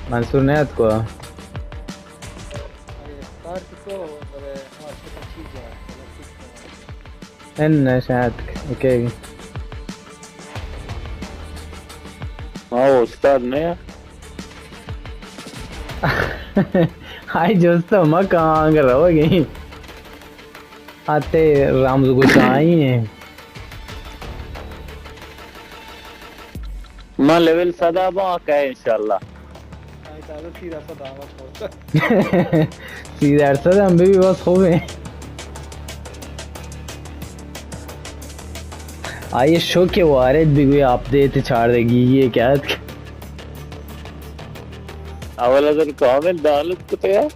منصور نیاتکو؟ ان نہ شاید۔ اوکے۔ ما استاد نہ۔ آئی جست مکن، آنگر روگی۔ آتے رمز گشائی ہیں۔ ما لیول سدا با کئے انشاءاللہ۔ سیزدہ سد ہم بی بس خوب ہیں۔ آئی شو کے وارد بھی کوئی اپڈیٹ چاردہ گی یہ کیا؟ اول ازل کامل دانلود کتے ہیں۔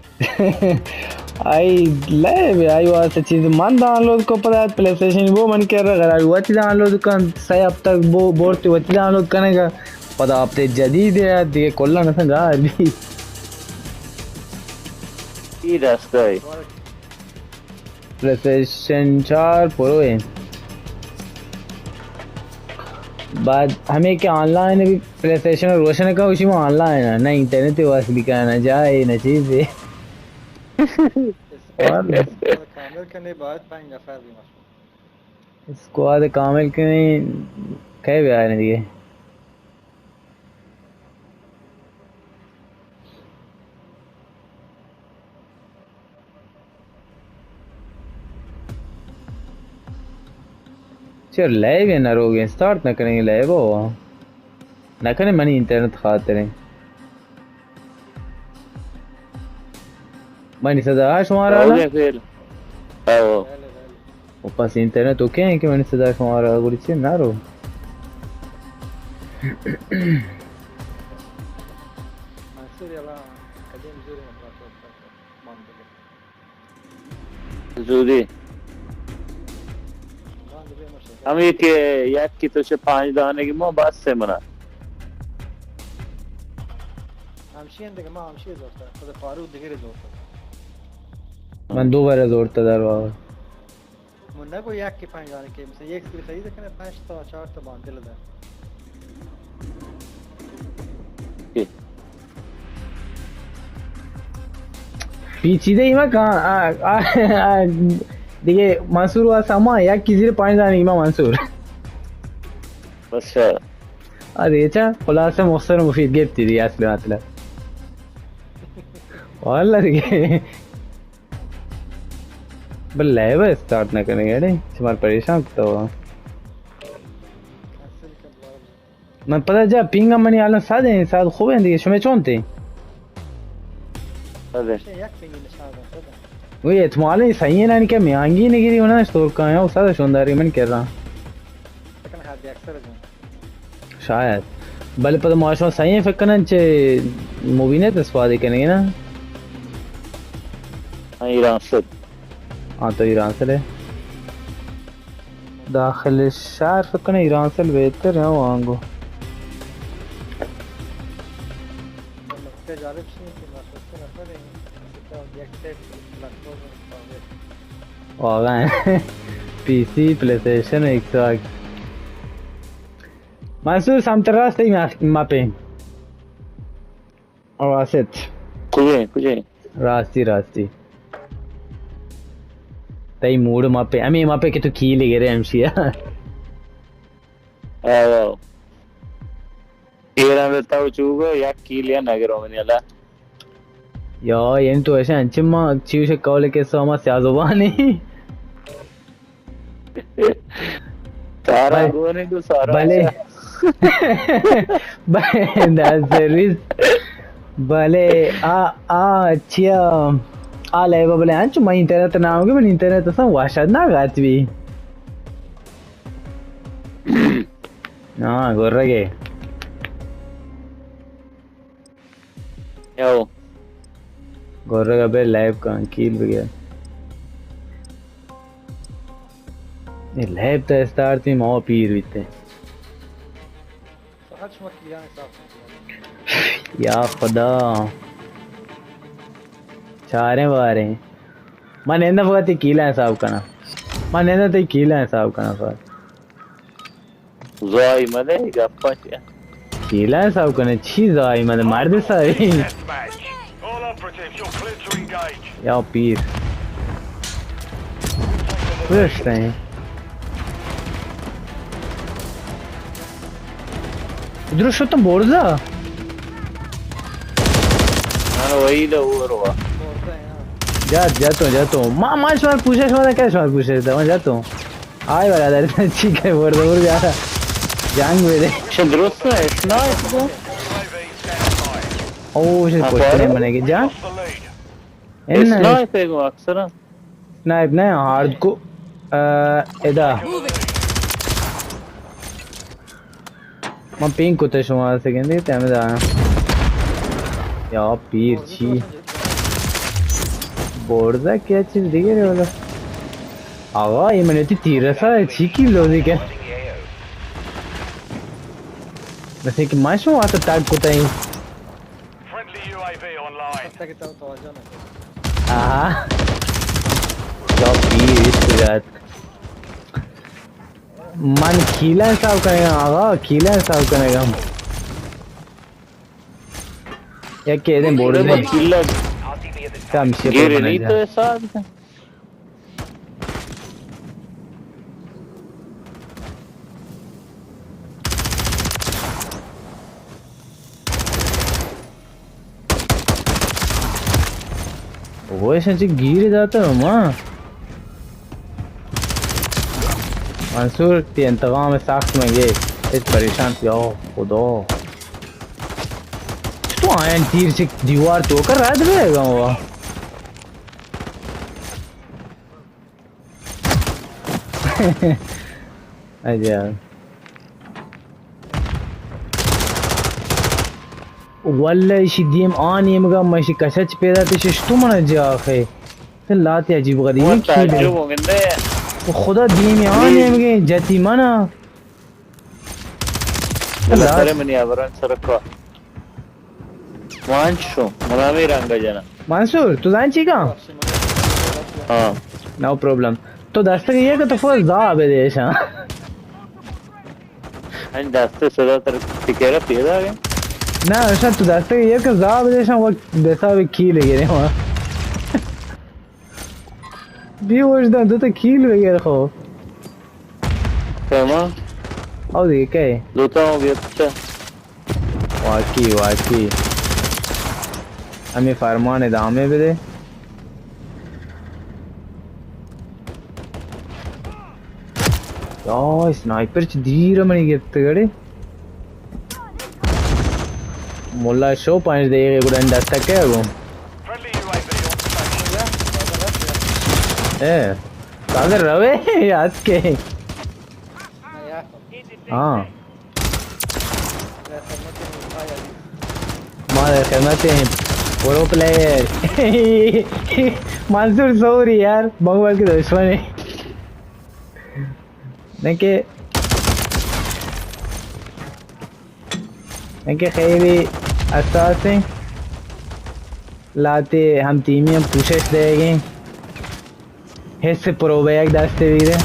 آئی لیب، آئی واسطہ چیز من دانلود کو، پدا پلے اسٹیشن بو من کر رہا، غیر وتی دانلود کن، سہ ہفتہ بو بورتی وتی دانلود کرنے کا، پدا اپڈیٹ جدید ہے، دیگه کلا نسن گار بھی۔ ای راستہ ہے۔ پلے اسٹیشن چار پرو ہے۔ بعد ہمیں کہ آن لائن بھی پلے اسٹیشن روشن کا، اسی میں آن لائن ہے، نہ انٹرنیٹ واس بھی کرنا جائے، نہ چیز ہے۔ کامل کنے بعد پنج نفر بھی مشہور۔ اسکواد کامل کنے کئے بیاریں دیگه؟ چر لیب نہ روگیں، اسٹارٹ نہ کریں لیب ہو۔ نہ کریں منی انٹرنیٹ خاطریں۔ منی صدا شمارا؟ او۔ و پس انٹرنیٹ اوکے ہیں کہ منی صدا شمارا گوڑی چے نہ رو۔ زودی۔ ہمیں کہ یک کی تو چہ پانچ دانے کی مو بس سے منا۔ ہمشی اندگہ ما ہمشی زورتا، خود فاروق دگری زورتا۔ من دو بار زورتا در واقع۔ من نگو یک کی پنج دانه که، مثلا یک سری خرید کنه، پنج تا، چهار تا باندل ده۔ پیچیده ای مکن، آ، آ، آ، دیگه منصور و سامان، یک کی زیر پنج دانه ایما منصور۔ بس شاید۔ آ، دیگه چا؟ خلاصه مختصر مفید گپتی دیگه اصل مطلب۔ والله دیگه۔ بل لیب اسٹارٹ نہ کنگ اڑے، شمار پریشان کتا ہوا۔ من پدا جا پینگا منی حالا ساد ہیں، ساد خوب ہیں دیگه، شمے چون تے؟ ساد ہے۔ وہی احتمال ہے، صحیح ہے نا، کہ میانگی نگیری ہونا، استور کا ہے، ساد شونداری من کر رہا۔ شاید۔ بلے پدا ما شما سئیں فکر کنن چہ مبینت استفادہ کنگے نا؟ ہاں، ایران سل۔ ہاں، تو ایران سل ہے۔ داخل شہر فکر کنن ایران سل بہتر ہے، وانگو۔ واقعاً۔ پی سی، پلے اسٹیشن، ایکس باکس۔ منصور، سمت راست ای مپ-، مپے۔ او واسط۔ کجے، کجے؟ راستی، راستی۔ تئی موڈ مپے، ہمیں مپے کہ تو کیل گرے ہمشیا۔ آو، آو۔ ایران تو چوگو یک کیل یا نگرو منی اللہ۔ یا، یعنی تو ایسے انچے ما چیوش قول کے سو ما سیاہ زبانی۔ سارا بلے، گونے تو سارا بلے۔ اچھا۔ بلے، دا سروس۔ بلے، آ، آ، چیا، آ لیبا بلے، انچو من انٹرنیٹ نام گے، من انٹرنیٹ اصلاً واشد نہ گات بھی۔ ہاں، گرگے۔ یو۔ گورگ ابے لیب کن کیل بگیا۔ اے لیب تا استارت می ماو پیر بیتے۔ یا خدا۔ چاریں باریں۔ من نندا فقط تی کیلا حساب کنا۔ من نندا تی کیلا حساب کنا فقط۔ زوائی مدے، گپا چیا؟ کیلا حساب کنے، چیز آئی، مطلب، مرد ساری. یا پیر. رشتیں. درست شتم برزا. من وحید ءَ وروا. جات، جاتوں، جاتوں. ما، ما شمار پوشش، ما کیا شمار پوشش دا، ما جاتوں. آئی برادر، چی کئے برد، برد یارا. جنگ بدے. چه درست نه، اسنایپ کو. او، چه پشت نه منے کہ جا. اسنایپ کو اکثرا. اسنایپ نه، هارد کو. ادا. من پینگ کتے شما سکندے تے ہمیں دا. یا پیر چی. برزا کیا چیز دیگه رے والا. آقا، یہ منتی تیر رسا ہے، چی کی لوزی کن. مثل کہ ما شما واسطہ ٹیگ کتا ہی. آہا. یا پیر اس کو جات. من کیلا حساب کنگا، آقا، کیلا حساب کنگا. یک ایدیں بورڈ دیں. کیلا. کم شکر گیرے بنا نہیں جا. تو حساب. ویسے چی گیر داتا ما. منصور، تی انتقام سخت میں گے. ات پریشان. یا خدا. تو آئین تیر چک دیوار تو کر رد بے گا ہوا. اجا. واللہ ایشی دیم آ نیمگا من ایشی کشچ پیدا تے شش تو منا جا آخے. تے لاتے عجیب غریب کھیل ہے. خدا دیم آ نیمگے جتی منا. بلے سر منی آبران سرکا. وانچ شو، منا می رنگ جنا. منصور، تو زان چی کا؟ ہاں. No problem. تو دستک یہ کہ تو فوز دا بدے شا. این دست صدا تر تکیرا پیدا گئے. نہ، شا تو دستک یہ کہ دا بدے شا وقت بیسا بھی کیل گرے ہوا. بی وجدان، دو تا کیل بگر خو. تمام. او دیگه کئے؟ دو تا ہوں بیت چا. واقعی، واقعی. ہمیں فرمان ادامے بدے. یا، اسنائپر چی دیر منی گپت گڑے. مولا شو پانچ دقیقے گڑا ڈستا کئے گو. اے، ساگر روے، یاد کے. ہاں. ما در خدمت ہیں. پرو پلیئر. منصور سوری یار، بہو کی دشمن ہے. نہ کہ، نہ کہ خیلی حساس ہیں. لاتے ہم تیمی ہم کوشش دے گئے. حس پرو بہ یک دستے بیرے.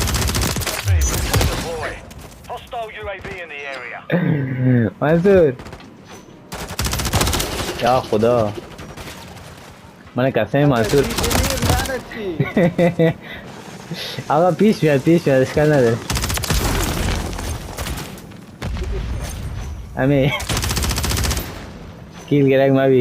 منصور. یا خدا. من کسے منصور. آقا پیش میاد، پیش میاد، اشکال نداره. ہمیں کیل گرگ ما بھی.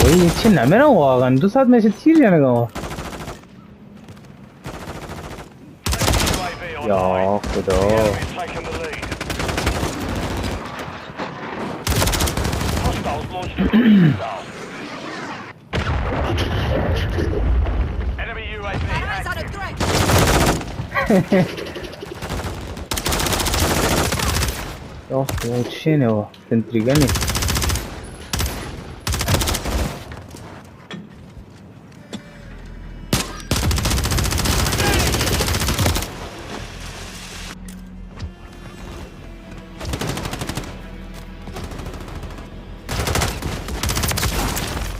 وہی اچھے نہ میرا واقعا دو ساعت میں سے تیر جانے گا. یا خدا. اوه، اوه، چی نه و؟ سنتری گنی.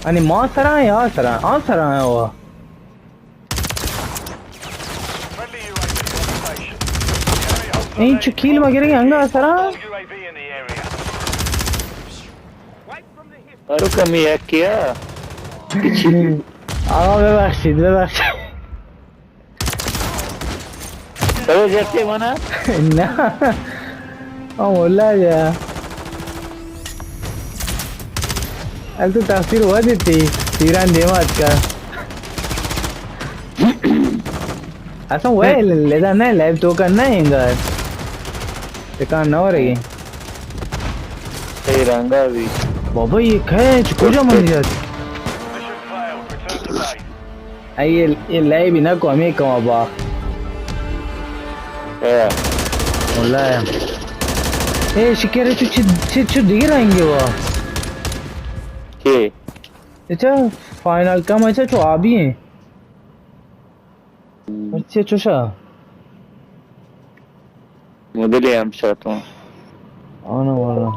انی ما سرا یا سرا؟ آ سرا ہے وہ. این چه کیل مگرگی انگا سرا؟ برو کمی یک کیا. آقا ببخشید، ببخشید. تو جتی منا؟ نه. او مولا جا. ال تو تاثیر ودی تی. تیران دیما اتکا. اصلا ویل لدا نه، لیب تو کا نه انگار. تکان نه ورگی. صحیح رنگا بی. بابا، یہ کیا ہے؟ کجا من جات؟ اے، یہ لیب نہ کو، ہمیں کما با. اے. واللہ. اے شکر، تو چھ، چھ، چھ دیگه رنگی وا. کی؟ اچھا، فائنل کم اچھا چو آبی ہیں. اچھا، چوشا. مدلی ہم شاتوں. آنا والا.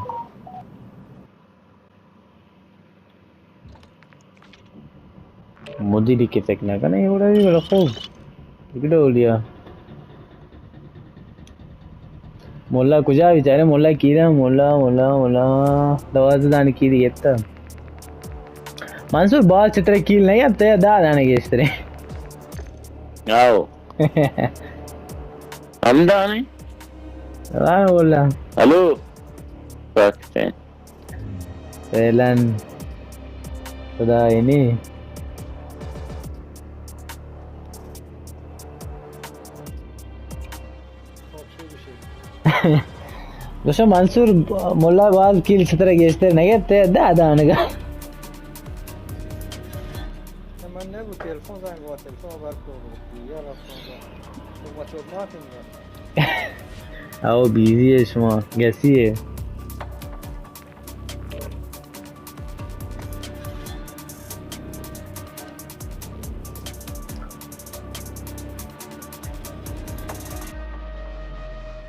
مدلی کہ فکر نہ کنے، یہ بڑا بھی بڑا خوب. ایک ڈولیا. مولا کجا بیچارے، مولا کیرا، مولا، مولا، مولا. دوازدہ دانی کیری گپتا. منصور باز چترے کیل نہیں، اب تیرا دہ دانے گیشترے. آؤ. ہمدا نے؟ ہاں، مولا. ہلو. رکھتے ہیں. فعلاً خدا اینی. دوشم منصور مولا باز کیل سترہ گیشتر نگیت، دہ دانگا. من نبو تلفن زنگ و تلفن بر کو. او بیزی ہے شما، گسی ہے.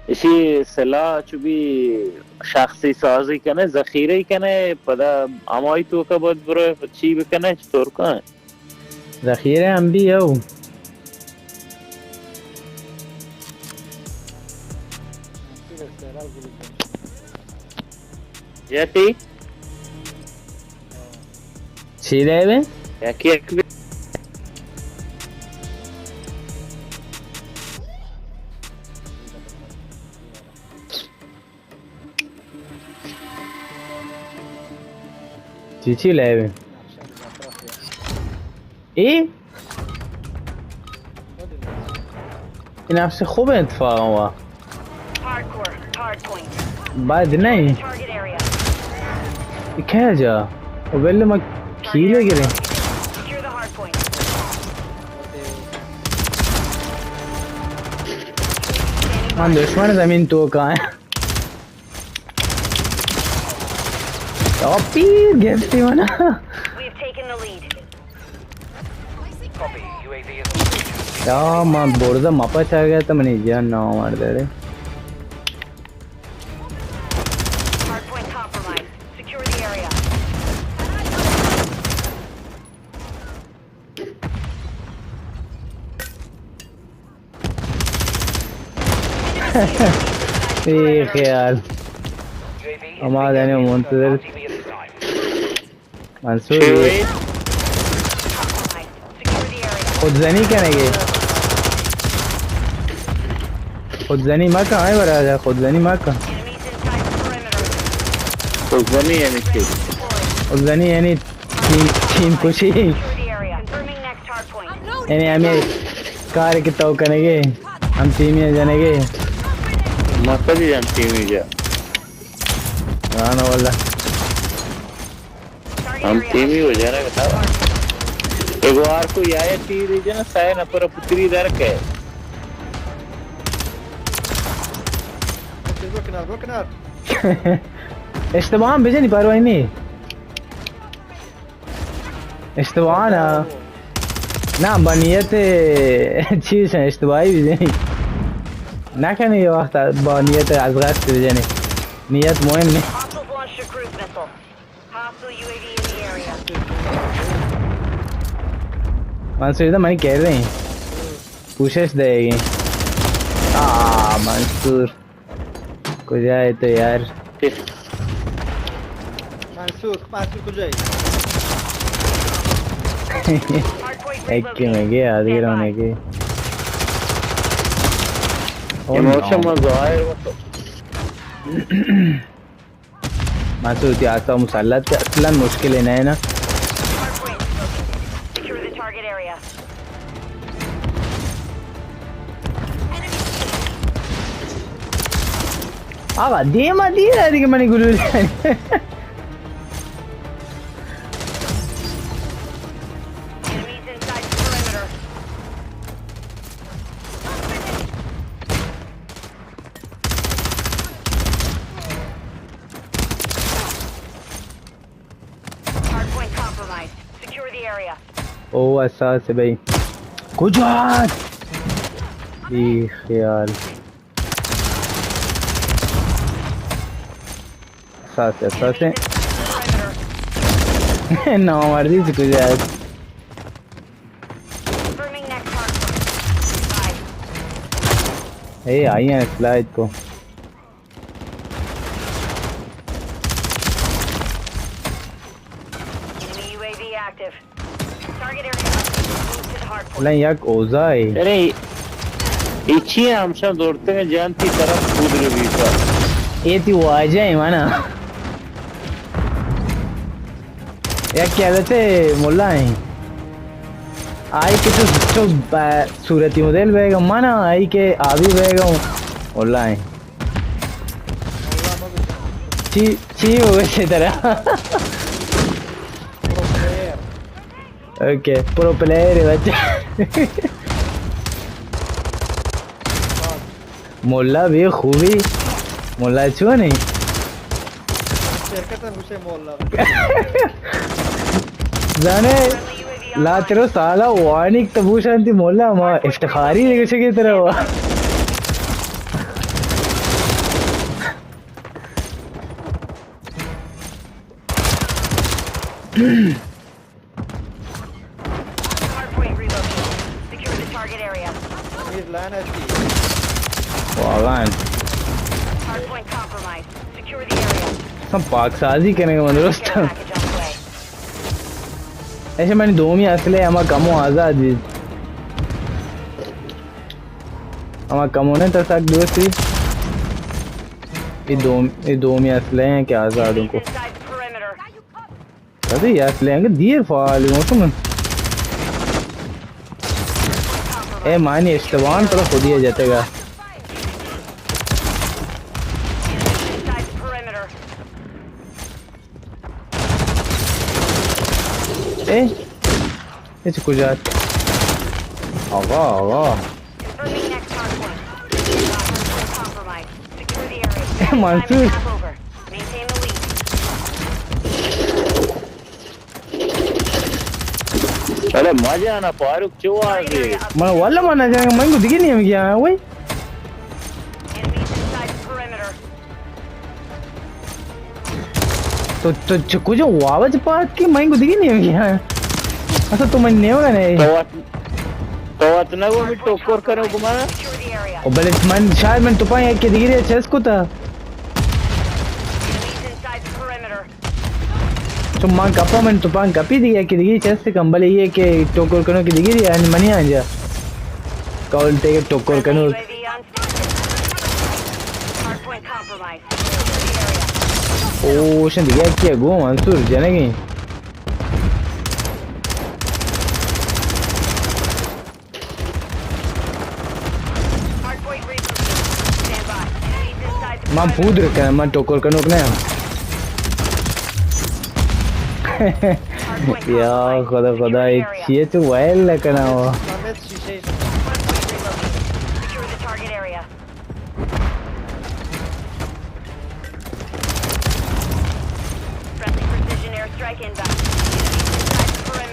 اشی سلاح چو بی شخصی سازی کنے، ذخیرہ کنے، پدا ہمائی توکا بد برو، چی بکنے، چطور کنے؟ ذخیرہ ہم بی او. جتی؟ چی لیبے؟ یکی یک بی. چی چی لیبے؟ اے؟ این نفس خوب اتفاق ہوا. Hardcore, hard point. بعد نہیں. Target area. یہ کیا جا؟ او بلے ما کیلے گرے. Secure the hard point. من دشمن زمین تو کہاں ہے؟ او پیر گپتی منا. We've taken the lead. یا من برزا مپا چاہ گیا تو منی جان نہ مار دے. Hard point compromised. Secure the area. اے خیال. ہما دانے منتظر. منصور، چی یہ ہوئی؟ Compromised. Secure the area. خود زنی کنے گے. خود زنی مکن، آئے برا جا، خود زنی مکن. Enemies inside the perimeter. تو زنی یعنی چی؟ Deployed. خود زنی یعنی ٹیم، ٹیم کشی. Secure the area. Confirming next hard point. یعنی ہمیں کار کہ تو کنے گے، ہم ٹیمی جنے گے. مطلب ہم ٹیمی جا. رانا واللہ. ہم تیمی ہو جانا بتا. ایک بار کو یا تیر جنا سائے نفر پتری در کے. بکنار، بکنار. اشتباہ ہم بجنی، پرواہی نہیں. اشتباہ نا. نا، با نیت چیز اشتباہی بجنی. نکنی یہ وقت با نیت از قصد بجنی. نیت مهم نہیں. Hostiles launched a cruise missile. Hostile U A V in the area. من سوچتا منی کہہ رہے ہیں. کوشش دے گی. آ، منصور، کجا ئے تو یار؟ منصور، منصور کجا ئے؟ ایک کے میں گئے، آدھی راؤنڈ ہے گئے۔ او نو۔ موسم ظاہر ہو تو۔ منصور، تئی آسا مسلط اصلاً مشکل نہ اِنت نا۔ Secure the target area. آقا، دیما دیر آ دیگہ منی گلولی۔ Enemies inside the perimeter. Hardpoint compromised. Secure the area. او اساس بھائی۔ کجا؟ بے خیال۔ اساس، اساس۔ نامردی سے کجا؟ Confirming next hardpoint. Bye. اے آئی ہیں سلائیڈ کو۔ Enemy U A V active. Target area updated. Move to the hard point. الان یک اوزائے۔ ارے، اے چی ہے؟ ہمشاں زورتے ہیں جان تئی طرف کود رو بیتا۔ اے تئی واجہ ہے مانا۔ یک کہ حضرت ملا ہیں۔ آئی کہ تو، تو، آ، صورتی مدل بیگا مانا، آئی کہ آبی بیگا ملا ہیں۔ چی، چی ہو گئے ترا؟ اوکے، پرو پلیئر ہے بچہ۔ مولا بے خوبی، مولا چونی؟ زانے، لا تیرو سالا وانیک تبوشانتی مولا، ما افتخاری دیگه شکی ترا وا۔ Hardpoint relocated. Secure the target area. واقعاً۔ Hardpoint compromised. Secure the area. سم پاک سازی کرنے کا مطلب۔ Care package on the way. ایسے منی دومی اصلے ہما کمو آزاد بیت۔ ہما کمو نے تساک دوستی۔ یہ دوم-، یہ دومی اصلے ہیں کہ آزاد ان کو۔ Inside the perimeter. ابھی یار، لینگ دیر فعال ہوں تم۔ اے مانی اشتبان پر خودی جتگا۔ اے، اے چہ کجا؟ آغا، آغا۔ Confirming next hard point. Hard point compromised. Secure the area. A Mansoor. Time is half over. Maintain the lead. ارے مجانا فاروق چو آگے۔ من واللہ من نہ جانگا، من کو دگہ نہیں ہم گیا، وہی۔ Enemies inside the perimeter. تو، تو چ-، کجا واوج پاک کی من کو دگہ نہیں ہم گیا۔ اصلا تو من نیوگا نہیں۔ تو وت، تو وت نہ وہ بھی ٹوکر کرو گمانا۔ Secure the area. او بلے من شاید من تپاں یک دگہ چست کتا۔ Enemies inside the perimeter. چون من کپا من تپان کپی دیگه که دیگه چست کم، بلے یہ کہ ٹوکر کنو کہ دیگه دیگه منی آنجا کول تے ٹوکر کنو۔ اوشن دیگه کیا گو منصور جنگی۔ من پودر کنم، من ٹوکر کنوک نه. یا خدا، خدا، اے چیئے تو ویل نکنه.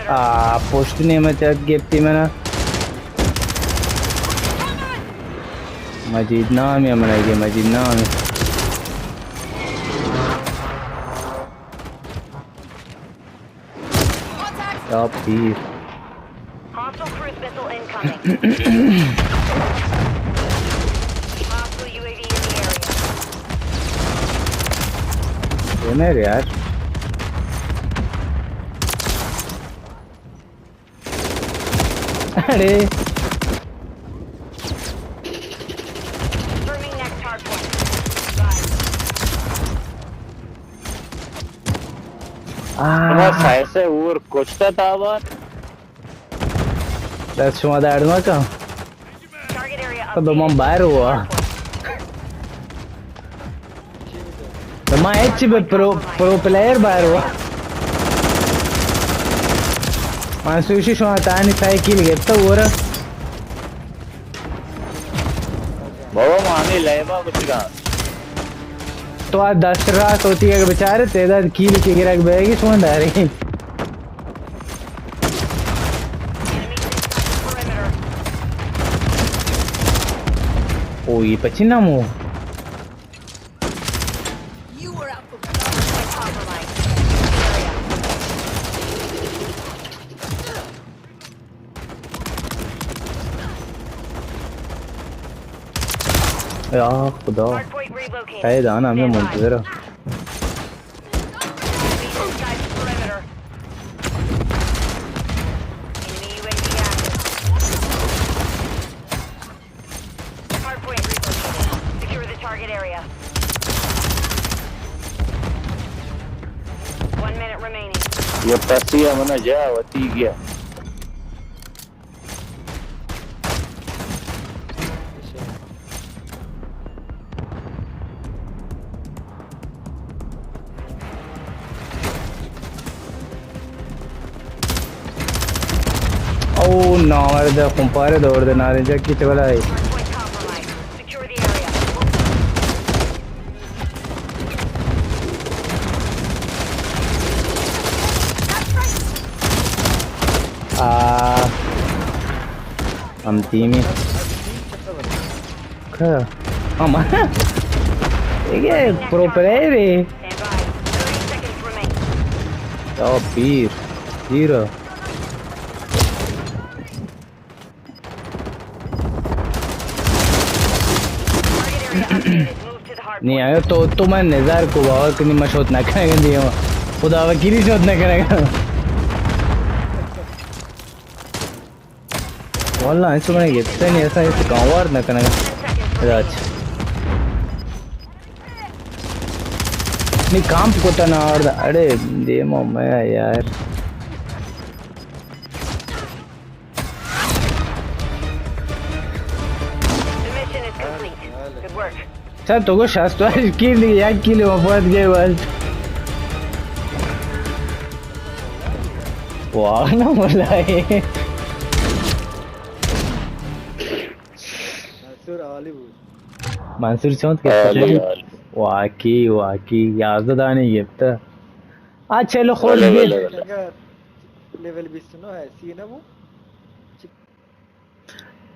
آ، پشت نیمه چت گپتی منا. مجید نام یا منا گے مجید نام. Top tier. Hostile cruise missile incoming. نہیں رے یار۔ اڑے۔ آہ۔ شما سائے سے اور کچھ تا تابان؟ دست شما درد مکن۔ تو من باہر ہوا۔ تو ما ہچ بہ پرو، پرو پلیئر باہر ہوا۔ من سوچی شما تانی سائیکل گپتا ہو رہا۔ بابا، ما ہمیں لیبا کچھ گا۔ تو آ دست راست ہوتی ہے کہ بیچارے تعداد کیل کی گرگ بہے گی سمجھ آ رہی۔ او، یہ پچی نامو۔ یا خدا۔ اے دانا ہمیں منتظر۔ Hardpoint relocated. Secure the target area. One minute remaining. یہ پسی ہے منا جا وتی گیا۔ او نامرد، کمپارے دور دے نارنجک کی چولا ہے۔ آ، ہم تیمی۔ کھا۔ ہم۔ یہ پرو پلیئر ہے۔ او پیر، پیر۔ نی اگر تو، تو من نظر کو باور کنی من شوت نہ کرے گا دیو۔ خدا وکیلی شوت نہ کرے گا۔ واللہ ایسو میں گپتے نہیں، ایسا ایسے کانوار نہ کرے گا۔ اچھا۔ نی کامپ کو تنا اور دا، اڑے دیمو میں یار۔ The mission is complete. Good work. سر تو کو شست و هشت کیل دیگه، یک کیل مفاد گئے بس۔ واہ نا ملائے۔ منصور عالی بود۔ منصور چوند که عالی، عالی۔ واقعی، واقعی، یازده دانه گرفته۔ آ چلو خود بله، بله، بله۔ لیول بیست و نه ہے، سی نہ بو۔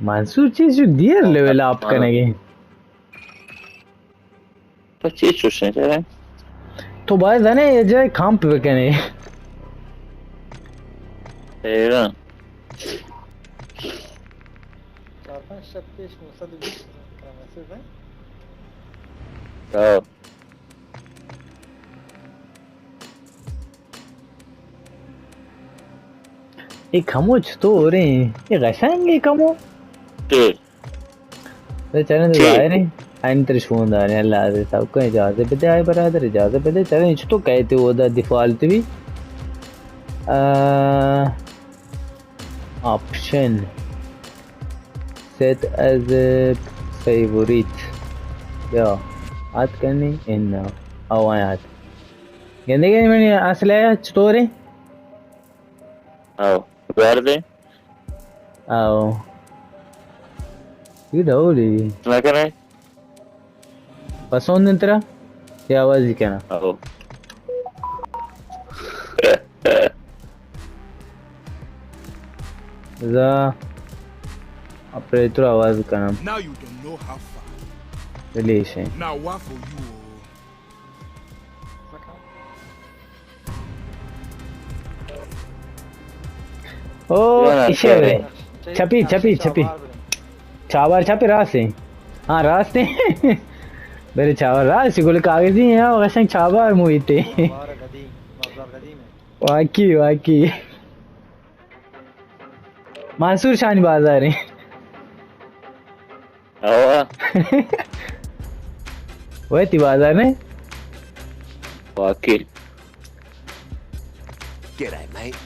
منصور چیز جو دیر لیول آپ کنگے۔ تو چی چوش نہ کرے؟ تو باید زانے یہ جائے کامپ بکنے۔ ایران۔ چار پنچ شب پیش نو سد و بیست میسج ہے۔ ہاں۔ اے کمو چطور ہیں؟ اے قشنگ ہے کمو۔ چی؟ اے چلیں تو چی؟ ظاہر ہیں۔ آئین تر شون داریں۔ اللہ حافظ صاحب کو اجازت بدے، آئے برادر اجازت بدے۔ چلیں چطور کہتے ہو دا ڈیفالٹ بھی۔ آ، option. Set as a favorite۔ یا، آت کنی؟ ان۔ او آیات۔ گندگی منی اصل ہے، چطور ہے؟ او، گوار دے۔ او۔ یہ ڈولی۔ نہ کرے۔ پسند انت ترا؟ یہ آوازی کنا۔ او۔ زا اپریٹر آواز کنم۔ Now you don't know how far۔ بلیش ہیں۔ Now what for you؟ او، ایشے بے۔ چپی، چپی، چپی۔ چابار چپی راست ہیں۔ ہاں، راست ہیں۔ برے چاور راست گل کاغذی ہیں، قشنگ چابار مویتے۔ بازار قدیم، بازار قدیم ہے۔ واقعی، واقعی۔ منصور شانی بازار ہیں۔ ہوا۔ وہی تی بازار نے؟ واقعی۔ G'day, mate.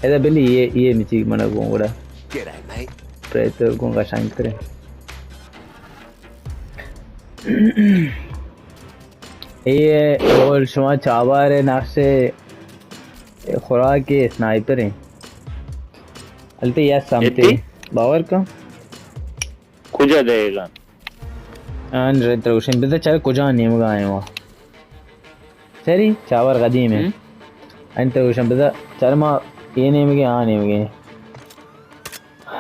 ادا بلی یہ، یہ مچی منا گون گڑا۔ G'day, mate. پریتر گون قشنگ ترے۔ اے اول شما چابار نقش خوراک اسنائپر ہیں۔ البتہ یا سمتے۔ اتی؟ باور کن۔ کجا دئیگا؟ آن رد روشن بدا چر کجا نیمگا آئے ہوا۔ سری چاور قدیم ہے۔ ہم؟ انت روشن بدا چر ما یہ نیمگے آ نیمگے۔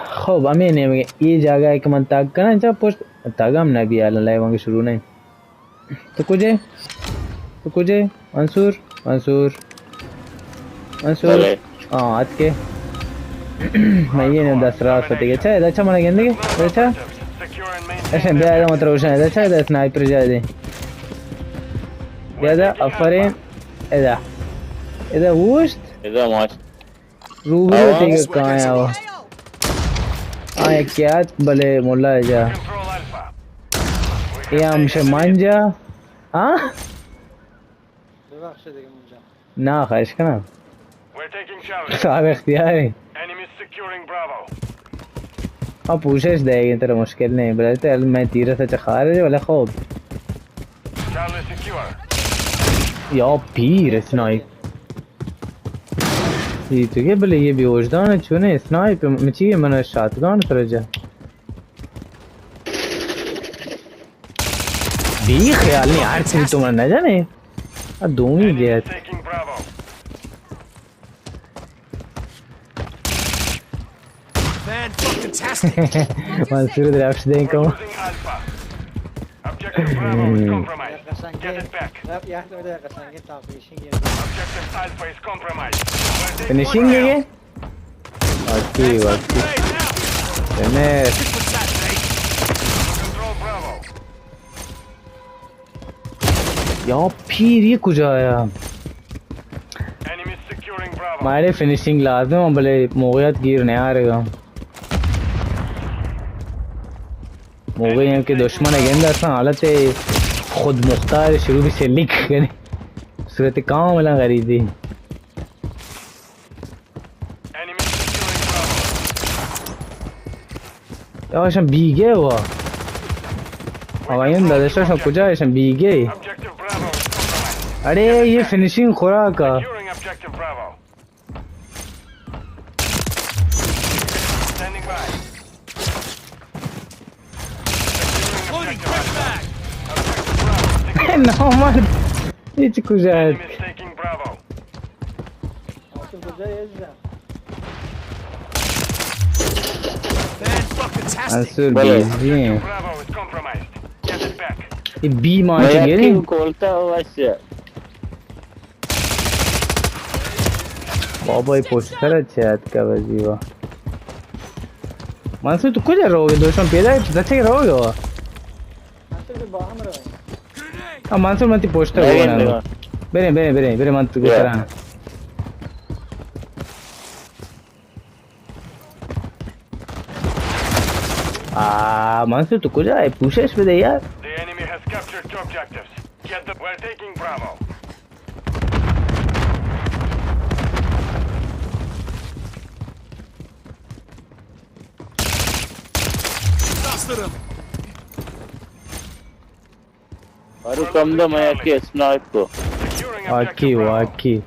خب، ہمے نیمگے، اے جاگہ ہے کہ من تگ کناں، چا پشت تگ ہم نہ بیا، لائیو انگے شروع نہیں۔ تو کجے؟ تو کجے؟ منصور؟ منصور؟ منصور؟ بلے۔ ہاں، اتکے۔ میں یہ نے دس راست تے گے۔ چا، ادا چا منا گندے گے؟ ادا چا؟ ایسے بیا، ادا مت روشن، ادا چا، ادا سنائپر جا دے۔ بیا ادا، آفرین۔ ادا۔ ادا اوشت۔ ادا ماش۔ روبرو تیگا کایا ہو۔ آیا کیا بلے مولا جا۔ یہ ہم سے مان جا۔ ہاں؟ ببخشید دیگه اونجا۔ نا، خواہش کنم۔ صاحب اختیار ہے۔ ہاں، پوشش دے گے، ترا مشکل نہیں، بلے تو میں تیرہ سے چخار ہے، ولا خوب۔ یا پیر اسنائپ۔ یہ تو یہ بلے یہ بے وجدان ہے، چونے اسنائپ مچی ہے، من شاتگان سر جا۔ بی خیال نہیں، ہر چیز تو من نہ جانے۔ آ دومی گیت۔ Fantastic. منصور درفش دیں کو۔ قشنگی۔ یا تو دے قشنگی تا پیشنگی۔ فنیشنگ ہے یہ؟ واقعی، واقعی۔ فنش۔ یا پیر یہ کجا آیا؟ مارے فنیشنگ لازم ہے، بلے موقعیت گیر نہیں آ رہے گا۔ موقع ہیں کہ دشمن گند اصلا حالت خود مختار شروع بھی سے لکھ کرے۔ صورت کاملا غریبی۔ یا ایشان بیگے وا۔ آوائین دادشا شان کجا ایشان بیگے۔ اڑے یہ فنیشنگ خوراک۔ نامرد۔ یہ چی کجا ہے؟ منصور بلے۔ بیزی ہیں۔ یہ بی مان بھائی، چکے آپ کی نہیں۔ کولتا ہو ویسے۔ بابا، یہ پوسٹر اچھا ہے، کا وزیوا۔ منصور، تو کجا روگے؟ دوشم پیدا ہے، تو دچے روگے وا؟ ہاں، منصور، من تی پوسٹر نہیں، ہو نہیں، نا۔ برے، برے، برے، برے، من تو گزارا۔ آ، منصور، تو کجا ہے؟ پوشش بدے یار۔ The enemy has captured two objectives. Get the, we're taking Bravo. Lost them. فاروق حمدہ، میں یکے اسنائپ کو۔ واقعی، واقعی۔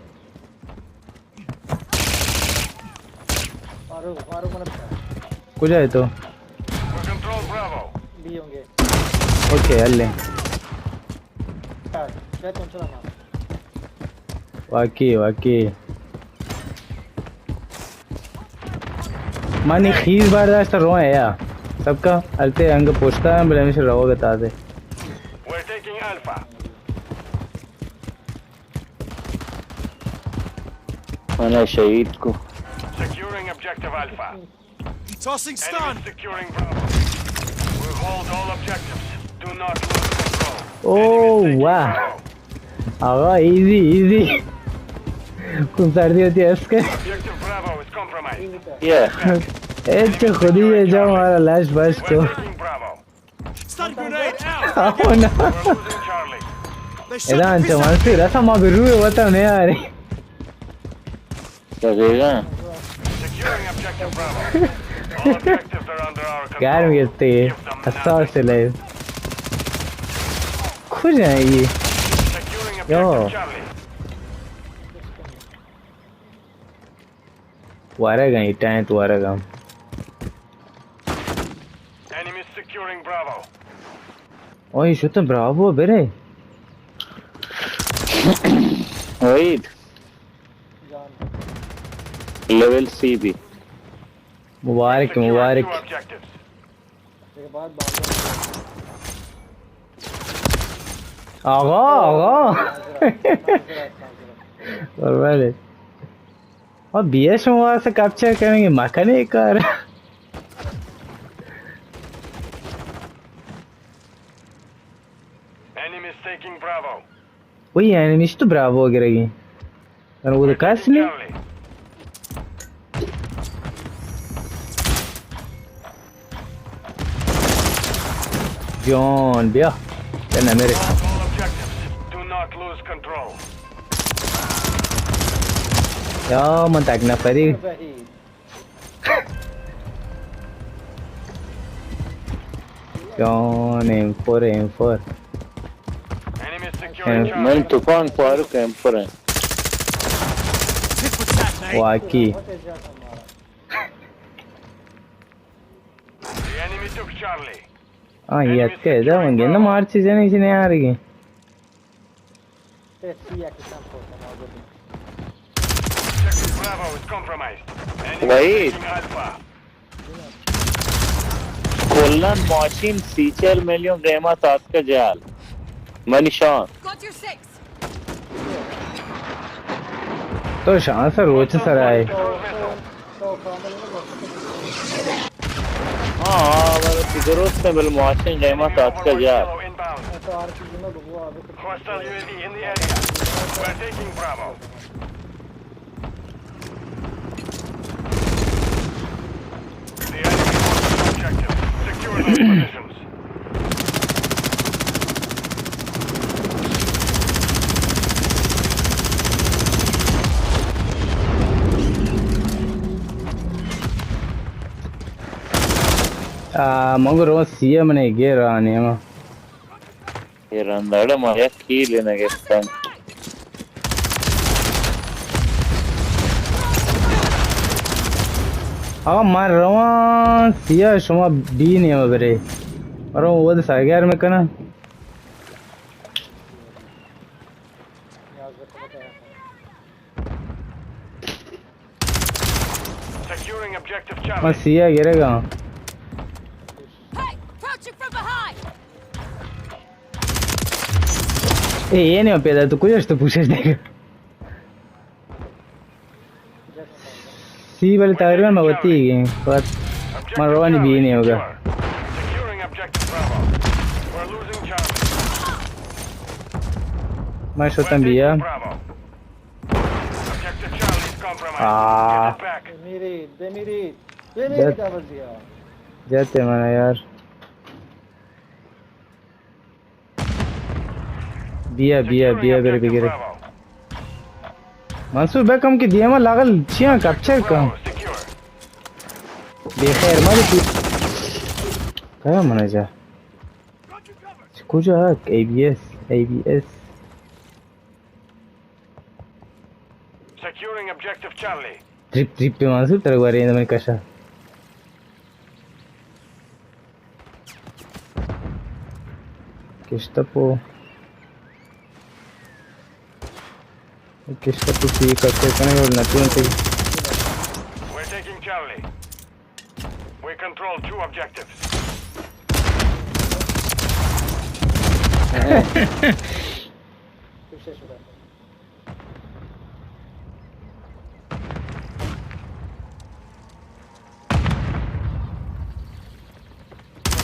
کجا ہے تو؟ اوکے، ہلے۔ واقعی، واقعی۔ منی خیز بار داشت روئے یا۔ سب کا التے انگ پوشتا ہے، بلے ہمیشہ روگ تازے۔ We're taking Alpha. منا شہید کو۔ Securing objective Alpha. Tossing stun. Enemy securing Bravo. We hold all objectives. Do not lose control. او واہ. آقا، ایزی، ایزی. کم سردی ہوتی ہے اس کے. یہ اچھا، خودی ہے جو ہمارا لاش باش کو. او نا. ادا انچو منصور، اصلا ما به روی وطن نه آری. دقیقاً. گرم گرفته. حساس لایو. کجا ای؟ یا. ورگ ءَ ایں، ٹینت ورگ ءَ. اوئے شتن براوو برے. وحید. Level C B. مبارک، مبارک. آقا، آقا. قربان. اور بی ایس شما سے کیپچر کریں گے، مکنے کار. Enemies taking Bravo. وہی ہے، نشتو براوو گرگی. انا وہ کس نہیں. جان بیا. بیا نمیرے. All objectives. Do not lose control. یا من تک نفری. جان M four, M four. Enemy securing Charlie. من تفنگ فاروق ایم فور ہیں. واقعی. The enemy took Charlie. ہاں، یہ اتکے دا من گندم ہر چیز نہیں چنے آ رہی. Objective Bravo is compromised. Enemy taking Alpha. کلن ماشین سی چل میلیون قیمت آتکہ جال. منی شان. تو شان سر روچ سر آئے. ہاں، ہاں، بلے درست ہے، بلے ماشین قیمت آتکہ جال. Hostile U A V in the area. We're taking Bravo. The enemy wants the objective. Secure those positions. آ، مگر وہ سی اے منے گیر آنے ما. اے رند اڑے ما یک کیل نہ گپتن. آقا من روان سیاہ، شما بی نیمہ برے. من روان وہد سرگرم کناں. Securing objective من Charlie. سیاہ گرگا. Hey, approaching from behind! اے، یہ نہیں پیدا تو کجا تو پوچھے دے. سی بلے تقریباً میں وتی گئے. بس من روانی بی نہیں ہوگا. Securing objective Bravo. We're losing Charlie. من شتم بیا. Bravo. Objective Charlie is compromised. A. Get it back. میری، دے میری، دے میری جت. ڈبل دیا. جاتے منا یار. بیا، بیا، بیا، برے بگرے. منصور بکم کہ دیما لاغل چیاں کپچر کم. بے خیر ما بھی. کیا منا جا؟ کجا؟ A B S, A B S. Securing objective Charlie. ٹرپ، ٹرپ پہ منصور ترے گوارے اندر من کشا. کشتپو. کشتپو سی کپچر کنے اور نتون تی. We're taking Charlie. We control two objectives.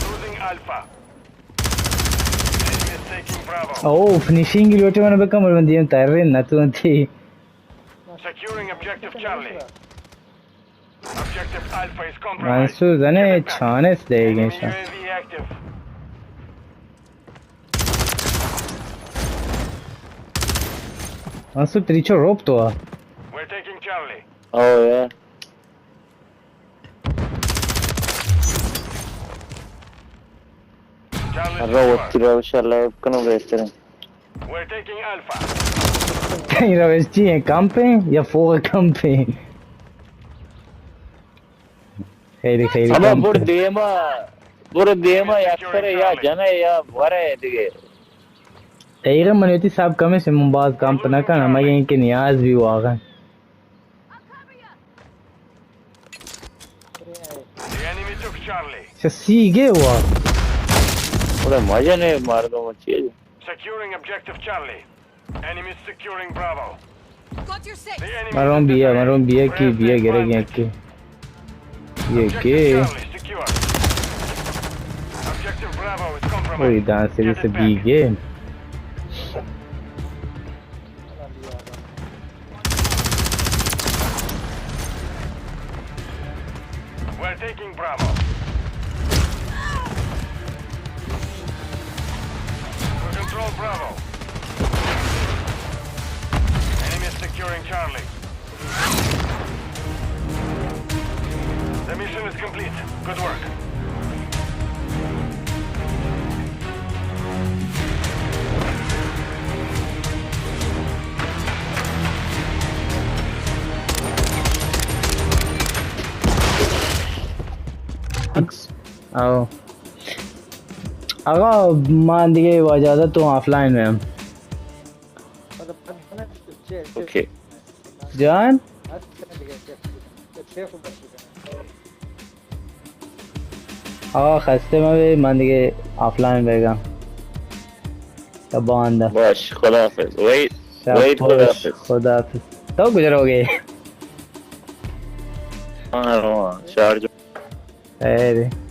Losing Alpha. Enemy Taking Bravo. او، فنیشنگ لوٹے من بکم، من دیم ترین نہ تو انتی۔ Securing objective Charlie. Objective Alpha is compromised. منصور زنے چانس دے گے شا۔ Enemy U A V active. منصور تریچو روپ تو آ۔ We're taking Charlie. او یار۔ Charlie رو secure. وتی روش ءَ لائیو کنو بہترین۔ We're taking Alpha. تئی روش چی ایں؟ کمپ ایں یا فوق کمپ ایں؟ خیری، خیری، ہما کمپ بر ایں۔ دیما، بر دیما یا اکثر یا جنے یا ورے دیگہ۔ ایرا من وتی سب کمے سے من باز کمپ نہ کناں، مگہ اینکہ نیاز بی واقعاً۔ The enemy took Charlie. چہ سی گے ہوا۔ اوڑے مزہ نے مردم چیز۔ Securing objective Charlie. Enemies securing Bravo. Got your six. The enemy has disappeared. مرون بیا، مرون بیا کی بیا گرے گیا کی۔ یہ کے؟ Objective Charlie secure. Objective Bravo is compromised. اوئی دان سے سے بی گے۔ We're taking Bravo. We control Bravo. Enemy is securing Charlie. The mission is complete. Good work. او۔ آقا، من دیگه با اجازه‌تون آفلاین میام. اوکی۔ جان؟ آقا خسته مبی، من دیگه آفلاین بیگم۔ تا باندا۔ باش، خداحافظ۔ وحید، شب وحید، خوش، خداحافظ۔ خداحافظ۔ تو کجا روگے؟ ہاں، رواں شارجہ۔ خیر۔